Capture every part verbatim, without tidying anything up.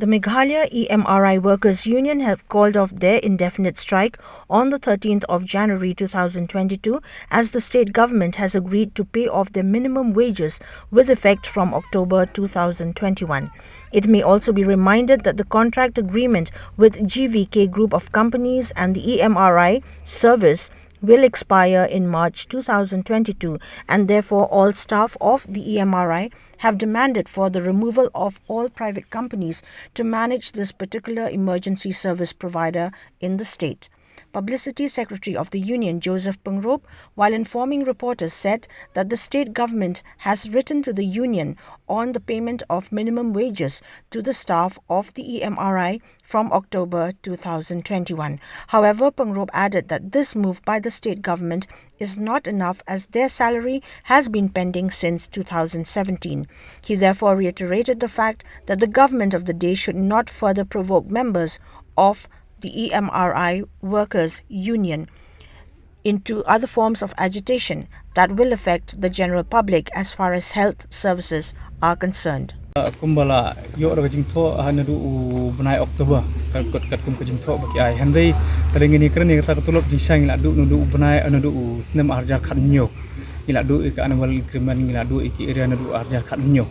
The Meghalaya E M R I Workers Union have called off their indefinite strike on the thirteenth of January two thousand twenty-two, as the state government has agreed to pay off their minimum wages with effect from October two thousand twenty-one. It may also be reminded that the contract agreement with G V K Group of Companies and the E M R I service will expire in March two thousand twenty-two, and therefore all staff of the E M R I have demanded for the removal of all private companies to manage this particular emergency service provider in the state. Publicity Secretary of the union, Joseph Pyngrope, while informing reporters, said that the state government has written to the union on the payment of minimum wages to the staff of the E M R I from October two thousand twenty-one. However, Pyngrope added that this move by the state government is not enough, as their salary has been pending since two thousand seventeen. He therefore reiterated the fact that the government of the day should not further provoke members of the E M R I Workers Union into other forms of agitation that will affect the general public as far as health services are concerned. Kumba la ïoh da ka jingthoh ha naduh u bnai October, ka kot katkum ka jingthoh ba ki ai. Hynrei tang ngin ïa kren ïa kata ka tulop jingshai ngi la duh naduh u bnai, naduh u snem arhajar khathynñiew. Ngi la duh ïa ka annual increment, ngi la duh ïa ki arrear naduh arhajar khathynñiew.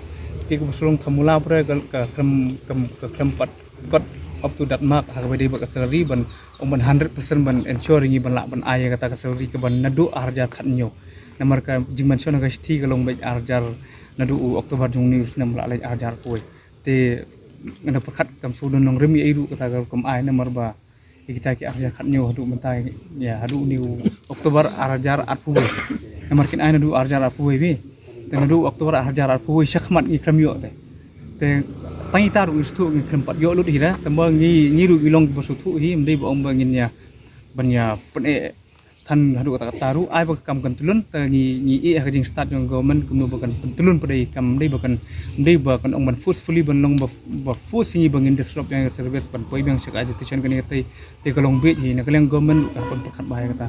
Te ka ba shlong ka mula ba ka, ka khlem, ka, ka khlem pat kot up to that mark ha kaba dei ba ka salary ban, ong ban hundred percent ban ensure ngi ban lah ban ai ïa kata ka salary ka ban naduh arhajar khathynñiew. Namar ka jingmention ha ka shithi ka long beit arhajar naduh u October jong une u snem la leit arhajar arphew wei. Te nga da pyrkhat kam shu don nongrim ïa ei ruh kata ka kam ai namar ba ïa kita ki arhajar khathynñiew haduh mynta ïa haduh une u October arhajar arphew wei. Namar kin ai naduh arhajar arphew wei. Te naduh October arhajar arphew wei shakhmat ngi khlem ïoh te. Te tang ita ruh ngi sngewthuh ngi khlem pat ïoh lut hi da. Te ba ngi, ngi ruh ngi long kiba sngewthuh hi, ym dei ba ong ba ngin ïa ban ïa pyneh than haduh katta katta ruh, ai ba ka kam kan tlun, te ngi, ngi ïeh ha ka jingstad jong government kumno ba kan pyntlun pat, ym dei ba kan, ym dei ba kan ong ban forcefully ban long ba, ba force ngi ba ngin disrupt ïa ka service ban poi biang sha ka agitation kane ka, te, te ka long beit hi na ka liang government ruh ka hap ban pyrkhat bha ïa kata.